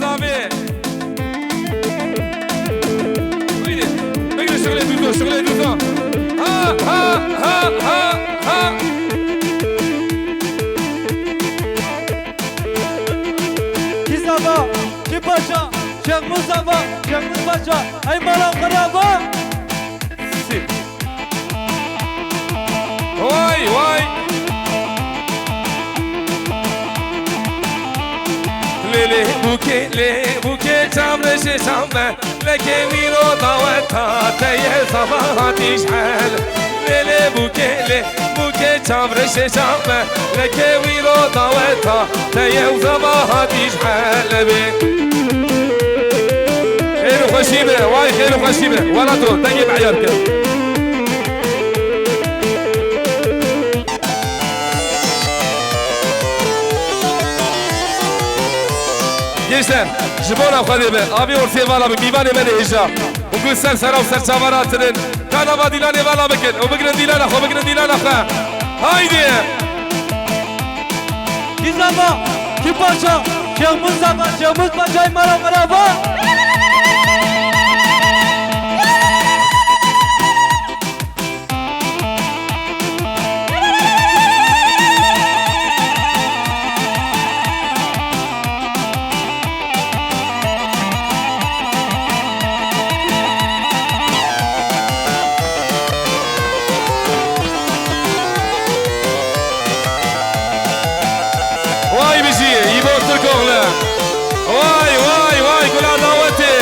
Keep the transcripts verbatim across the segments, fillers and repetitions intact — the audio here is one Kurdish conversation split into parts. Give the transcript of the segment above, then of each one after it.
Zavê. Haydi. Bigire şixulê dûzo, şixulê dûzo. Ha, ha, ha, ha, ha. Kî zava, kî paşa, Şêxmûs zava, Şêxmûs paşa. Ey mala xiraba. Sî. Vay, vay. Lê lê bûkê, lê bûkê çavreşê çav me. Lekê wî ro daweta te ye zava hatî ji hel. Lê lê bûkê, lê bûkê çavreşê çav me. Lekê wî ro daweta te ye û zava hatî ji hel be. Xêr û xweşî be, vay xêr û xweşî be. Wela to, dengê bi eyar kir. Gençler, ji bona Xwedê be, avê ortê vala bi, mîvanê me de hêja. Û gul ser sera û ser çavan hatinin. Ka nava dîlanê vala bikin û bigirin dîlana xwe, bigirin dîlana xwe. Haydi! Kî zava, kî paşa, Şêxmûs zava, Şêxmûs paşayê mala xiraba. Vay bijî, Îbo Tirkoğlu. Vay, vay, vay, gula dawetê.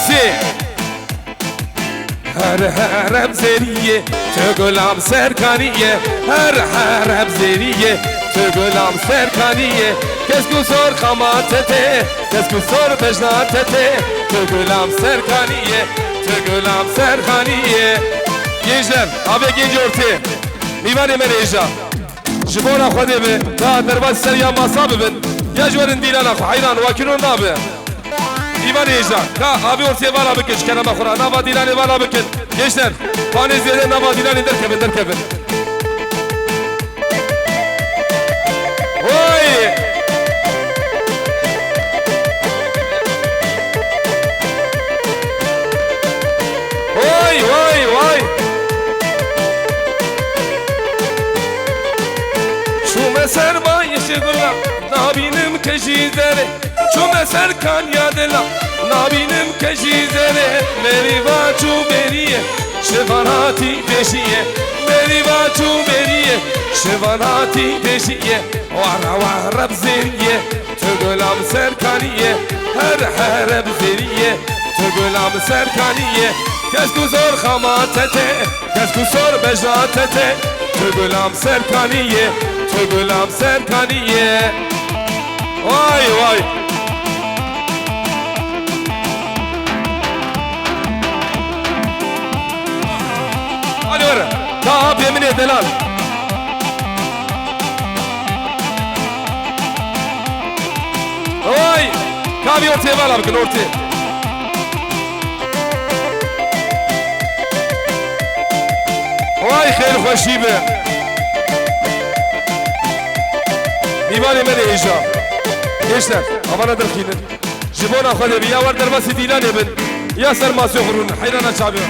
Sê. Her herem zêriyê, tu gulam serkaniyê. Her herem zêriyê, tu gulam serkaniyê. Kesk û zor xama te tê, kesk û zor bejna te tê. Tu gulam serkaniyê, tu gulam serkaniyê. Gençler, avê genç ortê. Mîvanê me rêja. Ji bona Xwedê be, ka derbas ser ya masa bibin, ya ji werin dîlana xwe heyran, wa kino nabe. Mîvanê hêja, ka avê ortê vala bike ji kerema xwe re, nava dîlanê vala bikin. Gençler, panê zêde nava dîlanê derkevin, derkevin. Hoy! Vay, vay, vay! Çûme ser bayişê gula, nabînim ke jî zerê. Çûme ser kaniya dila, nabînim ke jî zerê. Merî va çû bêriyê, şivan hatî pêşiyê. Merî va çû bêriyê, şivan hatî pêşiyê. Wara wara bi zêriyê. Tu gulam serkaniyê, her here bi zêriyê. Tu gulam serkaniyê, kesk û zor xama te tê, kesk û zor bejna te tê. Tu gulam serkaniyê, tu gulam serkaniyê. Vay vay. Hadi ver. Daha apê min ê delal. Vay! Kavî ortê vala bikin, ortê. Vay, xêr xweşî be. Mîvanê me de hêja. Gençler, avana dirxînin. Ji bona Xwedê be, ya wer derbasî dîlanê bin, ya ser masê xwe rûnin, heyrana çavê.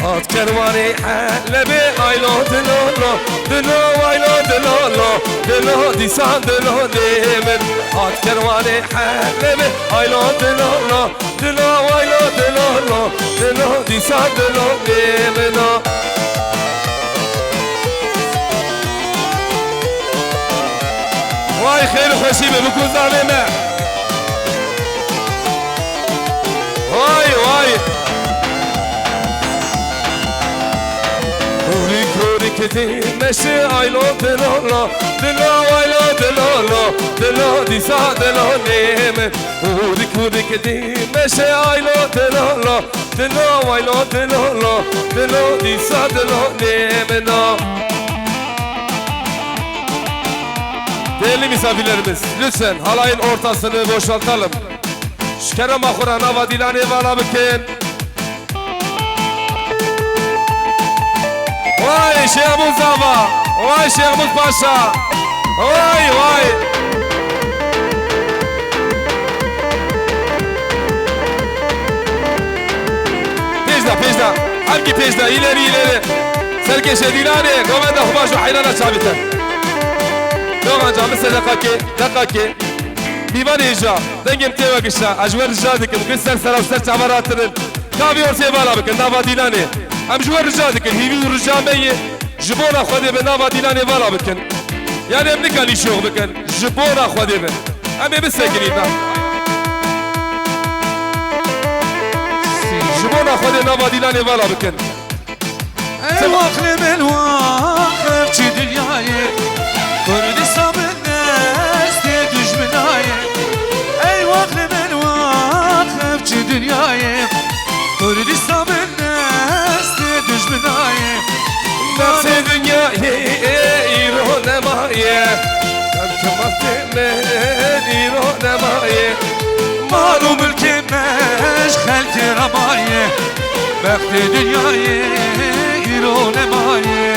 Hat kerwanê Helebê, aylo dilolo, dilo aylo dilolo, dilo dîsa dilo dê min. Hat kerwanê Helebê, aylo dilolo, dilo aylo dilolo, dilo dîsa dilo dê min o. Vay xêr û xweşî be, bikû zavê me. Vay, vay. Hûrik, hûrik dî meşe aylo dilolo, dilo aylo dilolo, dilo dîsa dilo nê min. Hûrik, hûrik dî meşe aylo dilolo, dilo aylo dilolo, dilo dîsa dilo nê min o. Değerli misafirlerimiz, lütfen halayın ortasını boşaltalım. Ji kerema xwe re nava dîlanê vala bikin. Vay Şêxmûs Zava! Vay Şêxmûs Paşa! Vay, vay! Pêş de, îleri, îleri. Serkêşê dîlanê, govenda xwe baş û heyrana çavî te. Doxan can, min ser deqakê, deqakê. Mîvanê hêja, dengê min tê we gişta. Ez ji we rica dikim, ku ser sera û ser çava ratirin. Gavê ortê vala bikin, nava dîlanê. Em ji we rica dikin, hîvî û rica me ye. Ji bona Xwedê bi nava dîlanê vala bikin. Yanî em nikan îşê xwe bikin. Ji bona Xwedê be. Em ê bisekinîn, na. Ji bona Xwedê nava dîlanê vala bikin. Ey waxlê min waxf çi dinyayê, Kurdistan bi destê dijminayê. Ey waxlê min waxf çi dinyayê, Kurdistan bi destê dijminayê. Bextê dinyayê îro nemaye. Bextê min îro nemaye. Mal û milkê me ji xelkê re maye. Bextê dinyayê îro nemaye.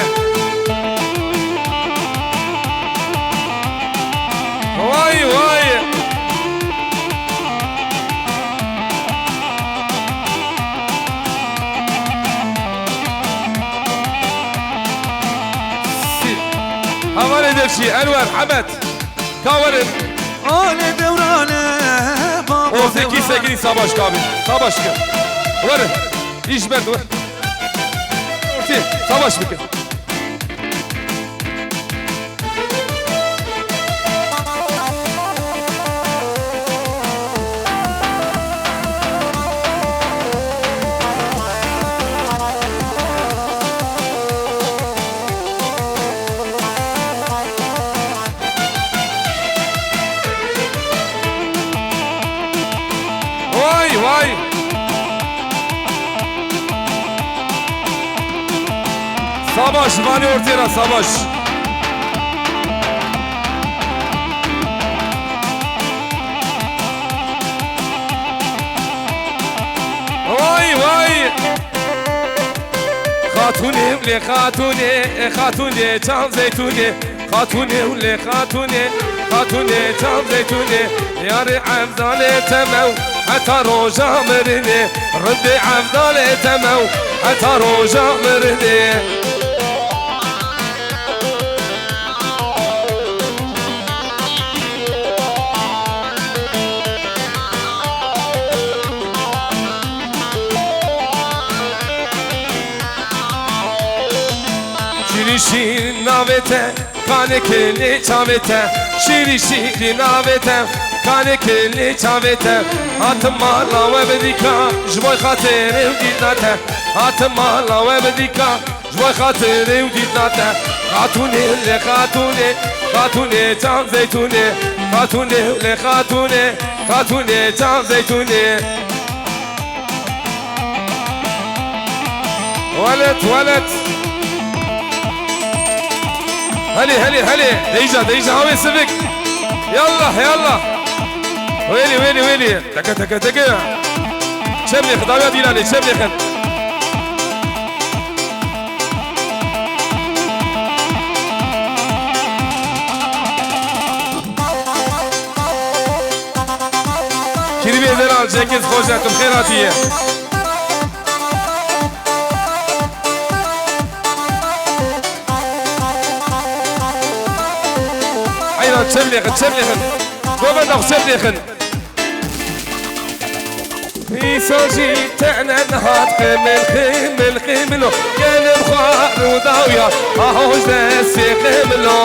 Vay, vay. Hevalê Devşî, Enwer, Hemed. Ka werin. Alê dewrane, baba. Ortê kî dewrane. Sekinî, sabaş kabî. Sabaş ki. Werin. Îş ber, wer. Ortê, sabaş bikin. Vay, vay. Savaş, vanê ortê ra savaş. Vay, vay. Xatûnê, lê xatûnê, e xatûnê, çam zeytûnê. Xatûnê û lê xatûnê, xatûnê çam zeytûnê, yarê evdalê temew heta roja mirinê, rindê evdalê temew heta roja mirinê. Şîrî şîrî navê te, kanê kilê çavê te. Şîrî şîrî navê te, kanê kilê çavê te. Hatim mala we bi dîka, ji bo xatirê û dîda te. Hatim mala we bi dîka, ji bo xatirê û dîda te. Xatûnê lê xatûnê, xatûnê çam zeytûnê. Xatûnê lê xatûnê, xatûnê çam zeytûnê. Welet, welet. Helê, helê, helê. Deyca, deyca, hawê sivik. Yallah, yallah. Wêlî, wêlî, wêlî. Teke, teke, teke. Çem lêxin, dawiya dîlanê, çem lêxin. Kirîbê Delal, Cengiz Xoca, tu bi xêr hatiye. Heyran, çem lêxin, çem lêxin. Govenda xwe çem lêxin. Îsal jî tene nihat qimil, qimil, qimilo. Genim xwar û dawiya, ha hoj destê qimilo.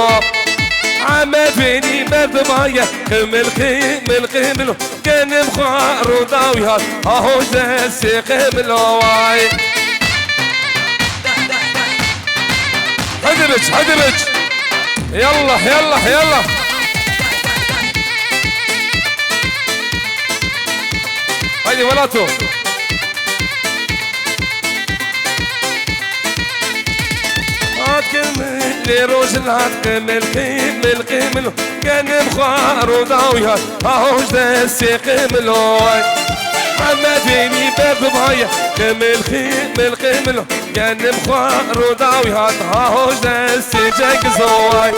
Emed vênî merdimaye, qimil, qimil, qimilo. Genim xwar û dawî hat, ha hoj destê qimilo way. Hadi biç, hadi biç. Yallah, yallah, yallah. Haydi welato. Hat qimilê rojhilat, qimil, qimil, qimil. Genim xwar û dawî hat, ha hoj destê qimilo way. Emed vênî berdimaye, qimil, qimil, qimilo. Genim xwar û dawî hat, ha hoj destê Cengizo way.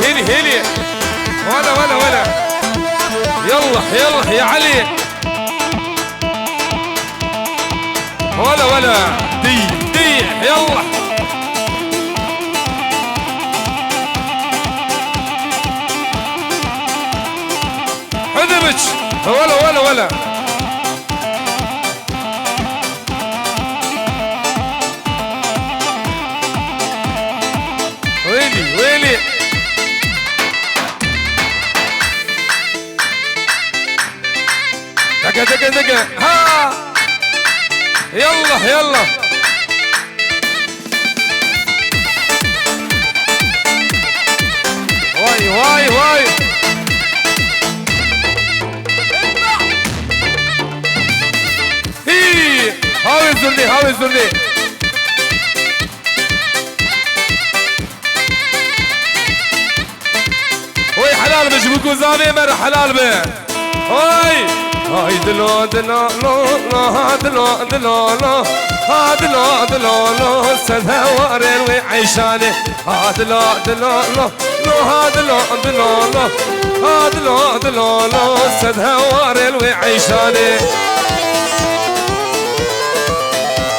هيلي، هيلي. ولا، ولا، ولا. يلا، يلا يا علي. ولا، ولا. دي، دي، يلا. حذمك. ولا، ولا، ولا. ويلي، ويلي. دقة، دقة، دقة. ها. يلا، يلا. واي، واي، واي. هي. هاوي زردي، هاوي زردي. Oy helal be ji bo ku zavê me re helal be. Oy. Hay dilo dilo lo lo ha dilo dilo lo. Ha dilo dilo lo sed hewarên wê eyşanê. Ha dilo dilo lo lo ha dilo dilo lo. Ha dilo dilo lo sed hewarên wê eyşanê.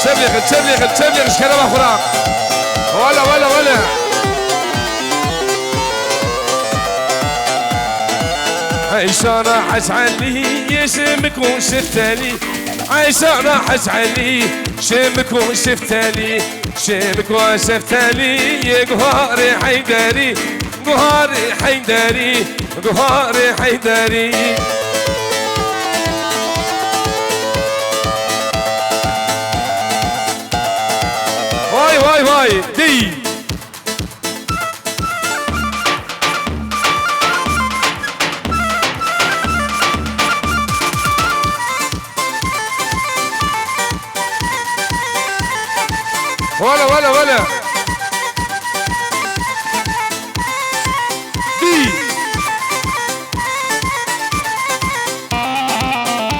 Çevlêxin, çevlêxin, çevlêxin ji kerema xwe re. Wele, wele, wele. Eyşana Hec Elî, yê şimik û şiftelî. Eyşana Hec Elî, şimik û şiftelî. Şimik û şiftelî, yê guharê Heyderî. Guharê Heyderî, guharê Heyderî. Vay, vay, vay, dey. Wele, wele, wele. Dî.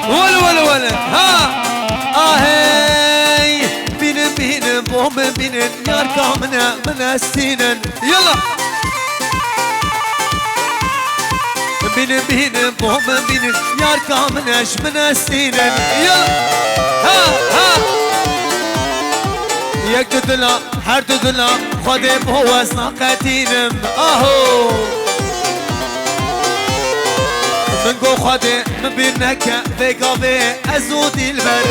Wele, wele, wele. Ha. Ahey. Bînin, bînin, bo min bînin. Yarka min e, min estînin. Yala. Bînin, bînin, bo min bînin, yarka min e, ji min estînin. Yala. Ha, ha. Yek du dila, her du dila, Xwedê bo ez naqetînim. Aho. Min got Xwedê, min bîr neke, vê gavê ez û Dîlber.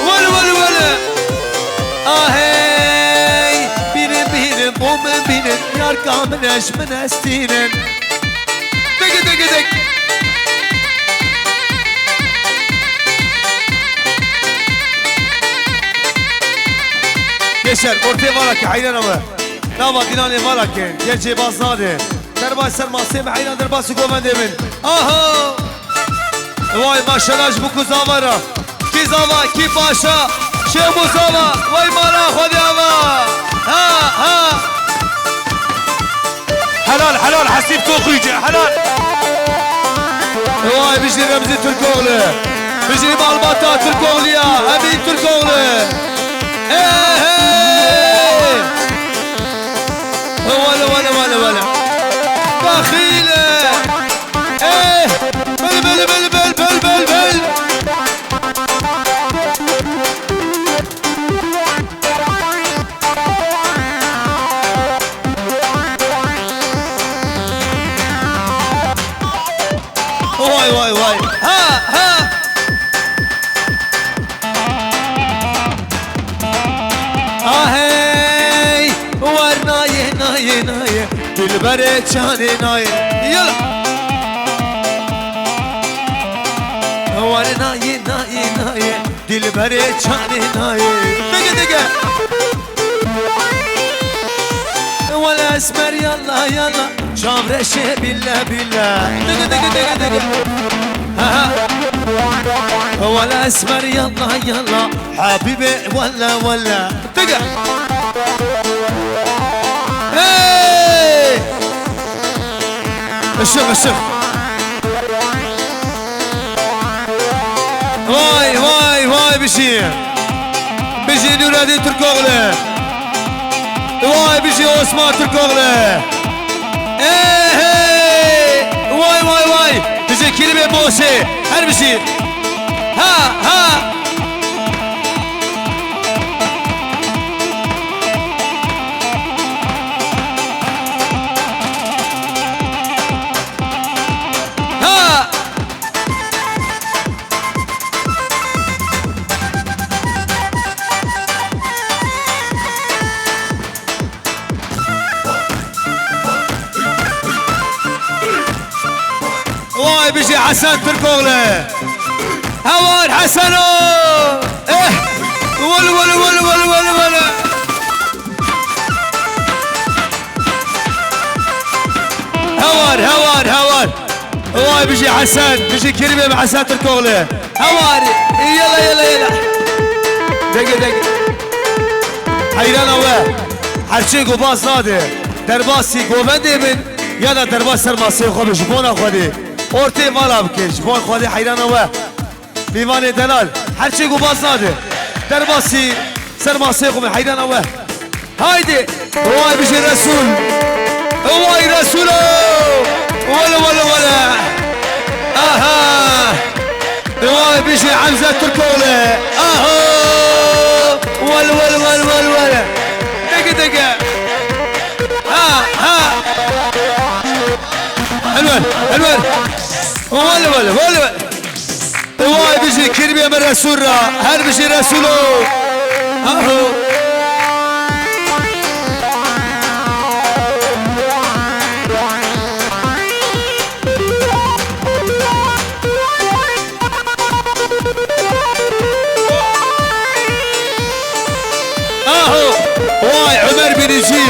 Wele, wele, wele. Ahey, bînin, bînin, bo min bînin, yarka min e, ji min estînin. Digi, digi, dig. Geşer, ortê vala ke, heyran ama. Nava dîlanê vala ke, gel cêbaz nade. Derbas ser masê min, heyran derbas û govendê min. Aha! Vay maşallah ji bo ku zava re. Kî zava, kî paşa. Şêx Mûsa va. Vay mala Xwedê ava. Ha, ha. Helal, helal, Hesîb Toxuycî, helal. Vay bijî Remzî Tirkoğlu. Bijî malbata Tirkoğlu ya. Emîn Tirkoğlu. Hey, hey. Wele, wele, wele, wele. Bexîle. Eh, bil, bil, bil, bil, bil, bil, bil. Vay, vay, vay. Ha, ha. Ahey, wer nayê, nayê, nayê, dilberê çanê nayê. Yala. Wer nayê, nayê, nayê, dilberê çanê nayê. Dege, dege. Wele esmer yalla, yalla. Çavreşê bille bille. Digi, digi, digi, digi. Ha, ha. Wele esmer yalla yalla. Habibe welle welle. Digi. Hey! Işık ışık. Vay vay vay bir şey. Bijî Nûredîn Tirkoğlu. Vay bijî Osman Tirkoğlu. Ehey! Vay, vay, vay! Bijî Kirîbê Bosê. Her bijî. Ha, ha! Ha! Vay bijî Hesen Tirkoğlu. Heval Heseno. Eh. Wele, wele, wele, wele, wele, wele. Heval, heval, heval. Vay bijî Hesen, bijî Kirîbê me Hesen Tirkoğlu. Heval, yela, yela, yela. Dege, dege. Heyrana we. Her çi ku baz nade. Derbasî govendê bin, ya da derbas ser masê xwe bin, ji bona Xwedê. Ortê vala bike, ji bona Xwedê heyrana we. Mîvanê delal, her çi ku baz nade. Derbasî ser masê xwe bin, heyrana we. Haydi. Vay bijî Resul. Vay Resulo. Wele, wele, wele. Aha. Vay bijî Hemze Tirkoğlu. Aha. Wele, wele, wele, wele, wele. Dege, dege. Ha, ha. Enwer, Enwer. Wele, wele, wele, wele. Vay bijî Kirîbê me Resul ra. Her bijî Resulo. Aho. Aho. Vay Ömer Binici.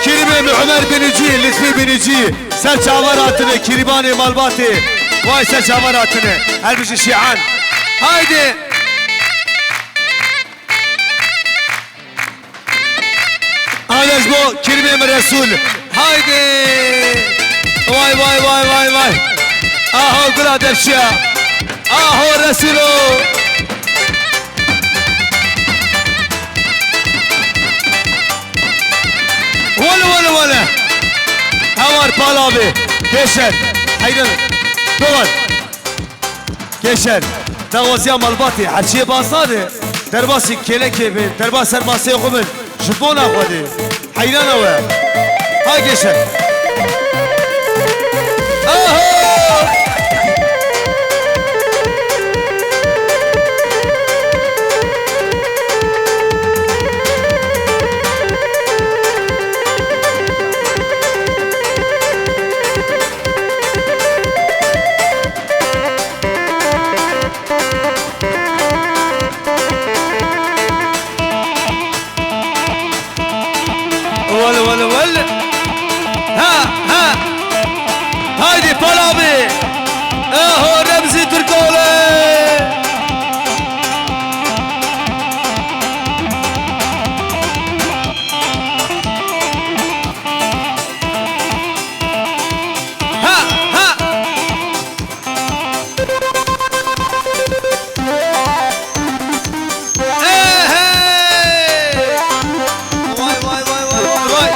Kirîbê me Ömer Binici, Lütfi Binici. Ser çavar hatine, Kirîbanê Malbatê. Vay ser çavar hatine. Her bijî şian. Haydi. Ana ji bo Kirîbê me Resul. Haydi. Vay, vay, vay, vay, vay. Aho gula devşiya. Aho Resulo. Wele, wele, wele. Hewar pala be. Geşer. Haydi. Dolan. Geşer. Dawaziya malbatê. Her çiyê baz nade. Derbasî kêlekê be. Derbas ser masê xwe bin. Ji bona Xwedê. Heyrana we. Ha Geşer. Aha! Wele, wele, wele. Ha, ha. Haydi pala be. Eho Remzî Tirkoğlu. Ha, ha. Ehey! Vay, vay, vay, vay, vay, vay.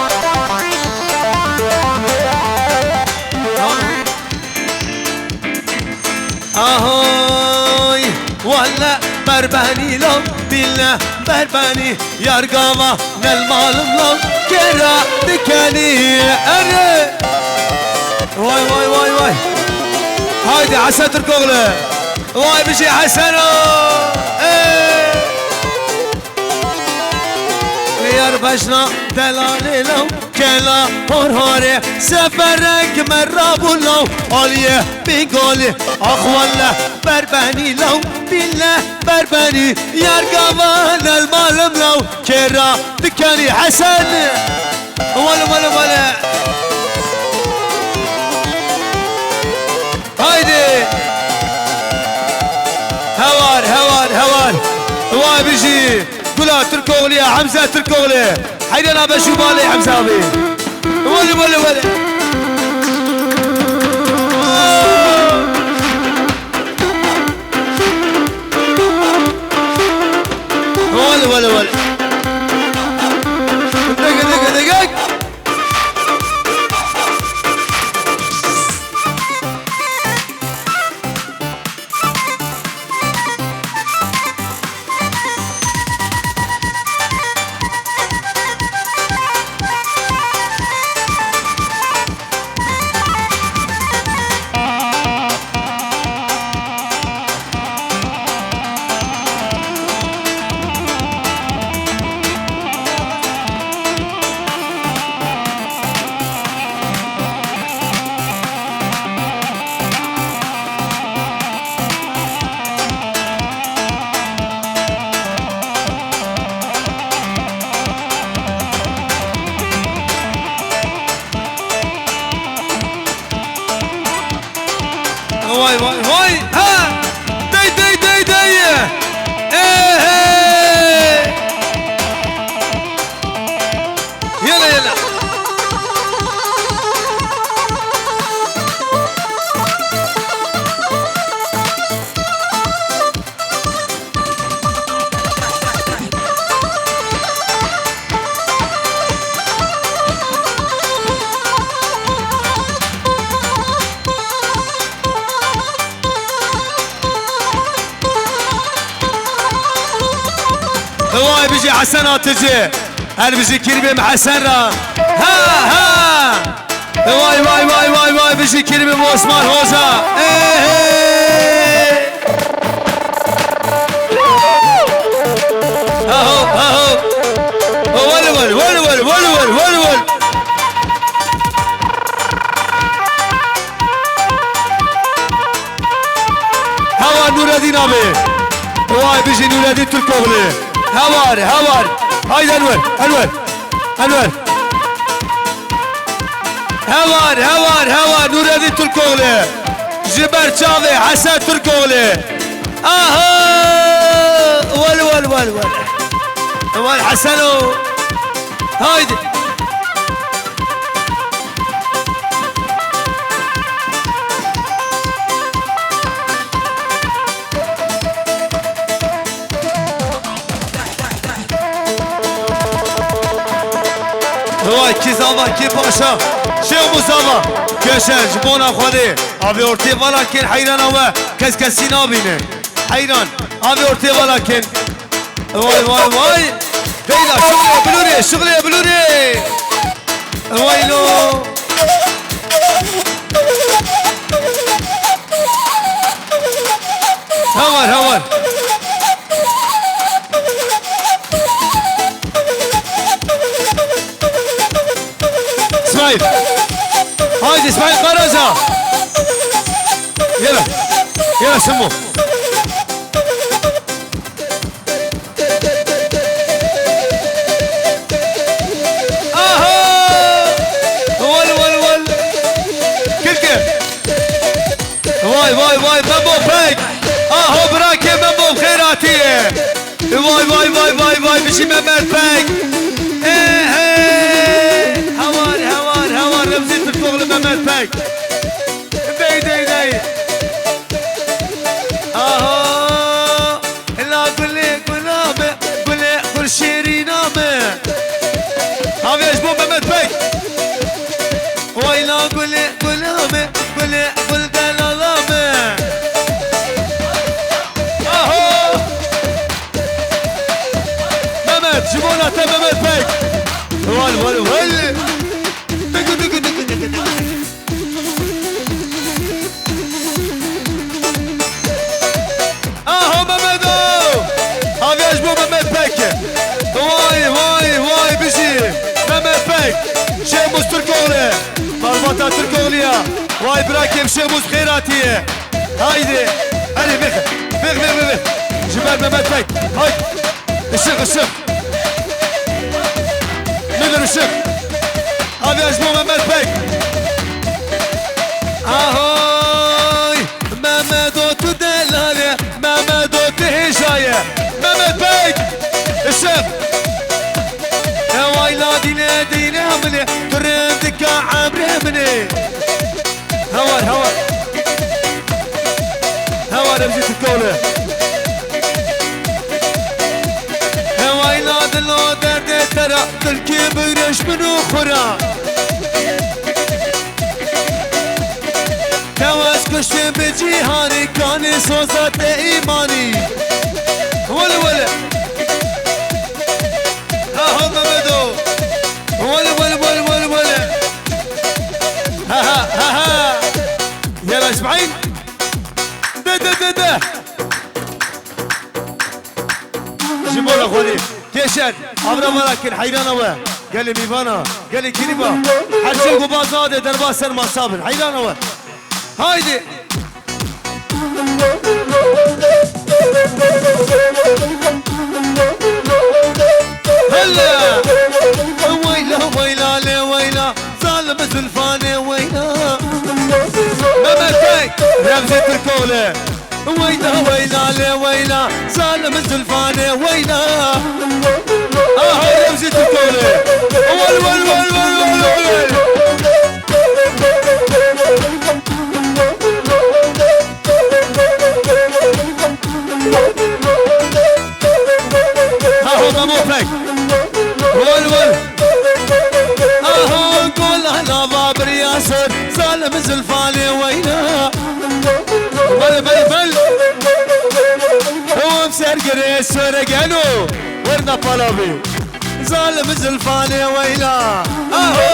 Ahoy, welle berbenî lo, bîle berbenî. Yar gava nel malum lo kera dikenî. Ere. Vay, vay, vay, vay. Haydi Hesen Tirkoğlu. Vay bijî Heseno. Ey. Yar beşna delalê lo kela hor hore. Seferek me rabû lo aliyê Bîngolî. Ax welle berbenî lo bîle berbenî. Yar gava nel malum lo kera dikenî Hesen. Wele, wele, wele. Haydi. Hewar, hewar, hewar. Vay bijî. Gula Tirkoğlu ya, Hemze Tirkoğlu. Heyrana be şûbalê Hemze abi. Wele, wele, wele. Wele, wele, wele. Dege, dege, dege. Vay bijî Hesen Atıcı. Her bijî kirîbê min Hesen ra. Ha, ha. Vay, vay, vay, vay, vay, bijî kirîbê min Osman Hoca. Ê, hey. Aho, aho. Wel, wel, wel, wel. Hewa Nureddin abi. Vay bijî Nureddin Türkoğlu. Hewa, hewa. Haydi Enwer, Enwer. Enwer. Hewa, hewa, hewa Nureddin Türkoğlu. Ji ber çavê Hesen Türkoğlu. Aha! Wel, wel, wel, wel. Wel Heseno. Haydi. Vay kî zava, kî paşa. Şêx Muzava. Köşe, ji bona Xwedê. Avê ortê vala kên heyrana we. Kes kesî nabîne. Heyran. Avê ortê vala kên. Vay, vay, vay. Leyla, şuxlê bilûrê, şuxlê bilûrê. Vay lo. Heval, heval. İsmail. Haydi İsmail Karaca. Yala. Yala Simo. Aha! Wal, wal, wal. Kil kir. Vay, vay, vay, Memo Pek. Aha, brakê Memo xêr hatiye. Vay, vay, vay, vay, vay, bijî Mehmet Pek. Ehe. Hewar, hewar, hewar, Remzi Türkoğlu Mehmet Pek. Dey, dey, dey. Aha. La gulê gula me, gulê gul şêrîna me. Havê ji bo Mehmet Bey. Way la gulê gula me, gulê gul delala me. Aha! Mehmet, ji bona te Mehmet Bey. Wal, wal, wal. Tıkı, tıkı, tıkı, tıkı, tıkı. Aha Mehmet o! Havya ji bo Mehmet Pek. Vay, vay, vay, bijî. Mehmet Pek. Şêmûs Türkoğlu. Malbata Türkoğlu ya. Vay birakim Şêmûs xêr hatiye. Haydi. Hadi bix. Bix, bix, bix, bix. Ji ber Mehmet Pek. Haydi. Işık, ışık. Müdür ışık. Havya ji bo Mehmet Bey. Ahoy! Mehmet o tu delal e, Mehmet o tu hêja ye. Mehmet Bey! Işık! Hewayla dîne dîne min e, tu rindika emrê min e. Hewar, hewar. Hewar Remzî Türkoğlu. Hewayla dilo derdê te ra, dilkî bigre ji min û xwe ra. Tew ez kuştê bi cîhanî, kanê soza te îmanî. Wele, wele. Aha Mehmedo. Wele, wele, wele, wele, wele. Ha, ha, ha, ha. Yala İsmail. De, de, de, de. Ji bo re xwedî. Kêşer. Avra mala kir. Heyrana we. Gelê mîvana. Gelê kirîba. Her çi ku baza de derba ser masa bin. Heyrana we. Haydi. Hele. Weyla, weyla, lê weyla. Zalim Zülfanê weyla. Mehmet Bey. Remzi Türkoğlu. Weyla, weyla, lê weyla. Zalim Zülfanê weyla. Aha, Remzi Türkoğlu. Wal, wal, wal, wal, wal, wal, wal. Aho Memo Pek. Wal, wal. Aha, gola nava biriya ser. Zalim Zülfanê weyla. Bel, bel, bel. Hewam sergirê sere gelo. Werna Palavê. Zalim zilfanê weyla. Aho.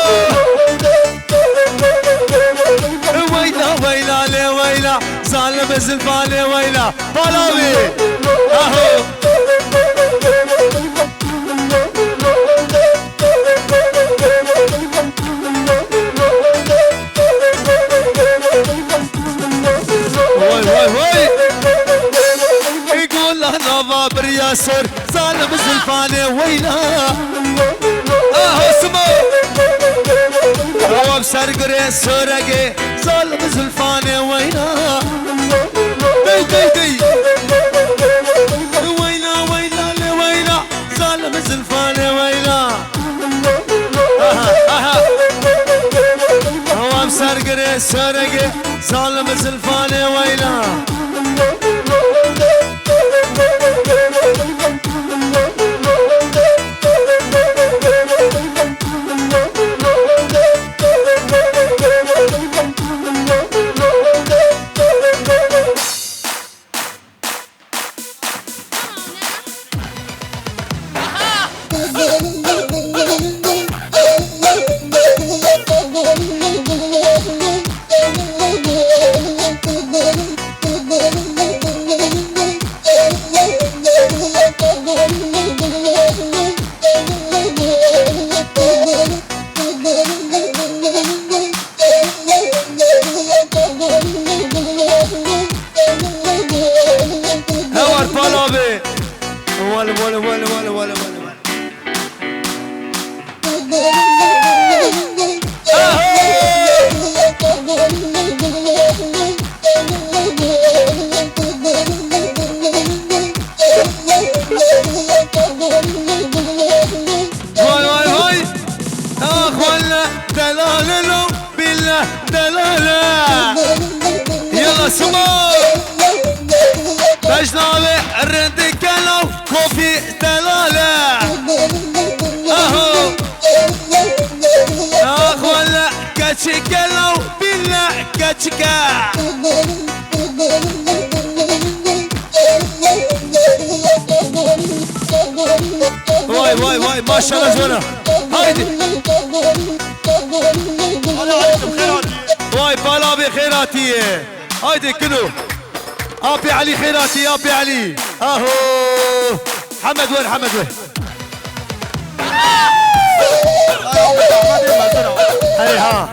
Weyla, weyla, lê weyla. Zalim zilfanê weyla. Palavê. Aho. Vay, vay, vay. Ê gola nava biriya sor, zalim zilfanê weyla. Aha, sima. Awam ser gurê soregê, zalim zilfanê weyla. Dey, dey, dey. Weyla, weyla, lê weyla. Zalim zilfanê weyla. Aha, aha. Hewam ser girê soregê. Zalim zilfanê weyla. Hewar pala be. Wale, wale, wale. Vay, vay, vay. Ah, valla, delal lo. Billah delale. Yala sima. Bejnavê rindikelo kofî delale. Aho. Ax wele keçikelo billah keçike. Vay, vay, vay, maşallah zora. Haydi. Vay, Pala abi xêr hatiye. Haydi kilo. Apê Elî xêr hatiye, Apê Elî. Aho. Hemed wer, Hemed wer. Erê ha.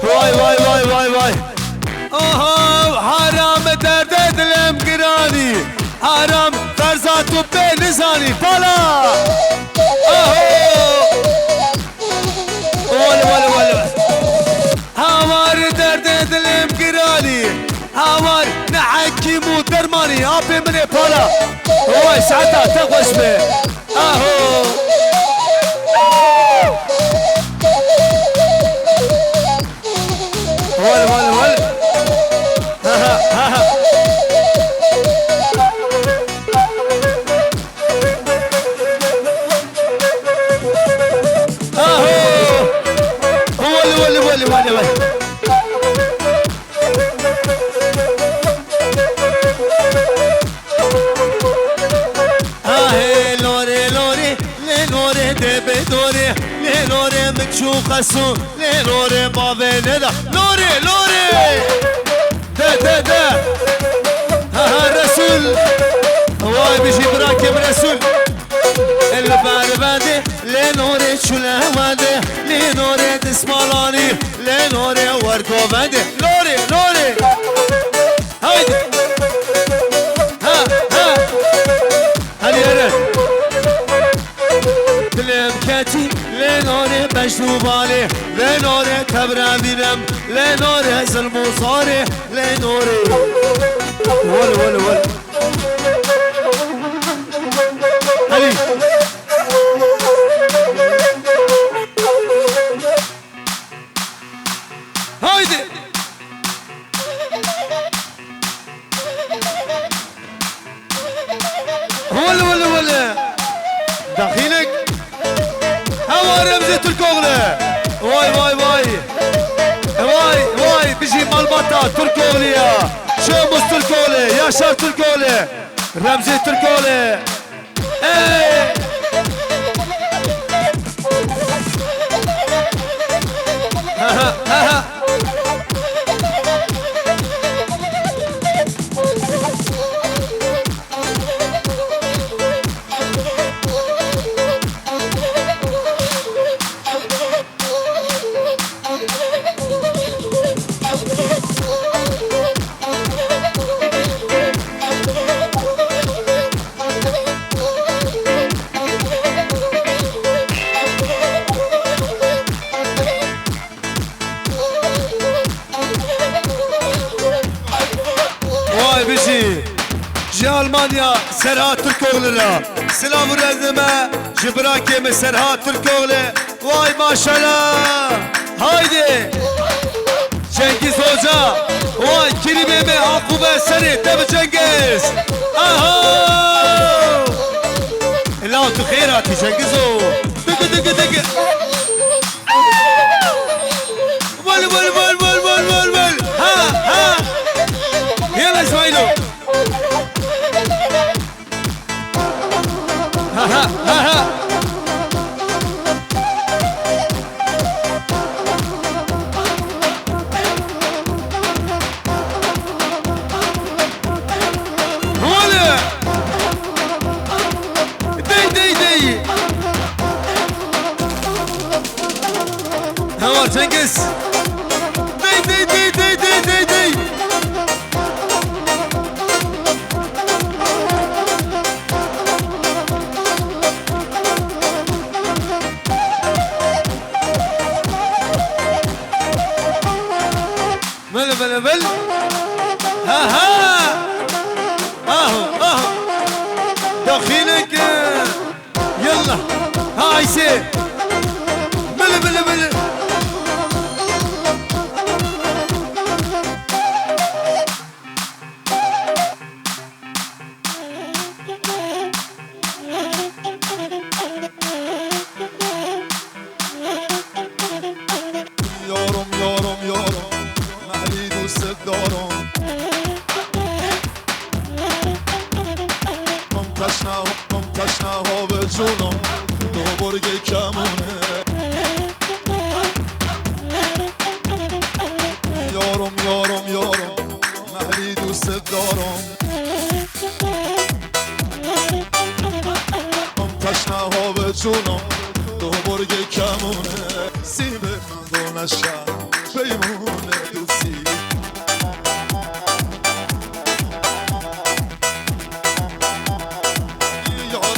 Vay, vay, vay, vay, vay. Aha, haram derdê dilê min giranî. Haram ferza tu pê nizanî. Pala! Aho! Wale, wale, wale, wale. Hawar derdê dilê min giranî. Hawar ne hekîm û dermanî. Apê min ê Pala. Vay saeta te xweş be. Aho! Wale, wale, wale. Ha, ha, ha, ha. Aho! Wale, wale, wale, wale, wale. Ahê lorê lorê, lê lorê dê bê dorê, lê lorê min çû qesû, lê lorê bavê neda. Lorê, lorê! De, de, de! Ha, ha, Resûl! Vay bijî birakê min Resûl! Li ber bendê, lê lorê çûle wendê, lê lorê dismalanî, lê lorê wergo vendê. Lorê, lorê! Haydi. Ha, ha. Hadi yürü. Dilê min ketî, lê norê beşnû balê, lê norê tevre vîrem, lê norê zilm û zarê, lê norê. Wol, wol, wol. Hadi. Remzi Türkoğlu. Vay, vay, vay. Vay, vay, bijî malbata Türkoğlu ya. Şemus Türkoğlu, Yaşar Türkoğlu. Remzi Türkoğlu. Ey! Vay bijî. Ji Almanya Serhat Türkoğlu re. Silav û rêzê me ji birakê min Serhat Türkoğlu. Vay maşallah. Haydi. Cengiz Hoca. Vay kirîbê me aqûbe serê te bi Cengiz. Aha. La tu xêr hatî Cengiz o. Digi digi digi. Wel, wel, wel, wel, wel, wel, wel. Ha, ha. Yalla İsmailo. Ha, ha, ha, ha. Hole! Dey, dey, dey! Hewa Cengiz! Dey, dey, dey, dey, dey, dey, dey! Vel, vel, vel. Ha, ha. Aho, aho. Daxilek. Yalla. Ha, Ayşe. Vel, vel, vel. Yorum, yorum, yorum. Mehlî dûset darim. Kom teşna, kom teşna ho bi cûnim. Do burgê kemûne. Yorum, yorum, yorum. Mehlî dûset darim. Em teşna ho bi cûnim, tu burgê kemûne. Sîbê min do neşa, peymûne dûsî. Yar.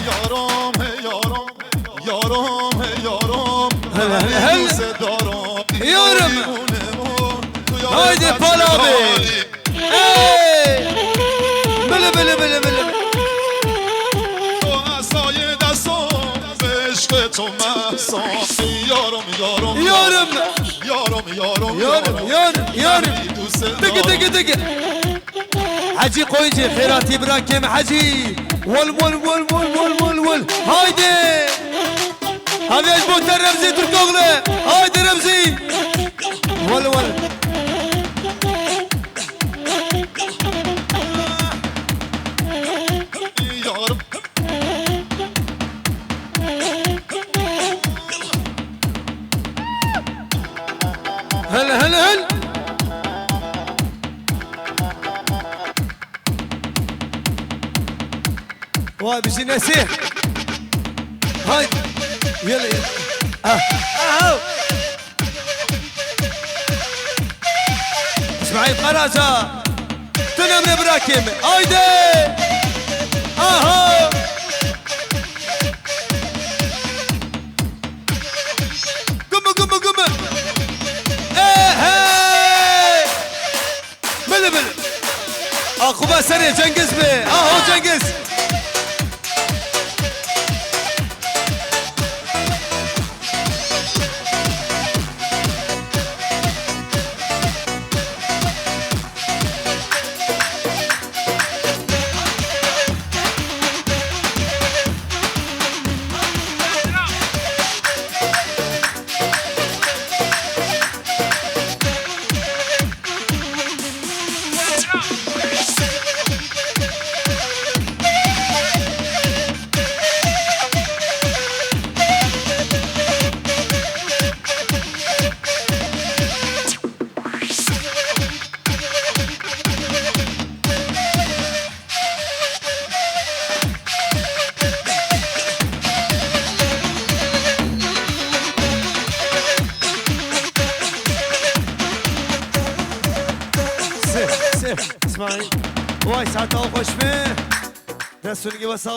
Yaram, hey yaram, yaram, hey yaram. Hele, hele, hele. Yaram. Haydi Pal abi. Hey! Bili, bili, bili, bili. Yorum, yorum, yorum, yorum, yorum, yorum. Digi, digi, digi. Hecî Koyuncu, xêratî bira kêm Hecî. Wol, wol, wol. Haydi. Haviyaj Bohter Remzi Türkoğlu. Haydi Remzi. Wol, wol. Yorum. Hele, hele, hele. Vay, bizi nesi? Hay. Yele. Ah. Aha. İsmail Karaca. Dönemine bırakayım. Haydi. Aha. Gümü, gümü, gümü. Ehe. Bili, bili. Akuba serê Cengiz bi. Aho Cengiz. Vay. Vay, saeta xweş be. Dest û nigê we sax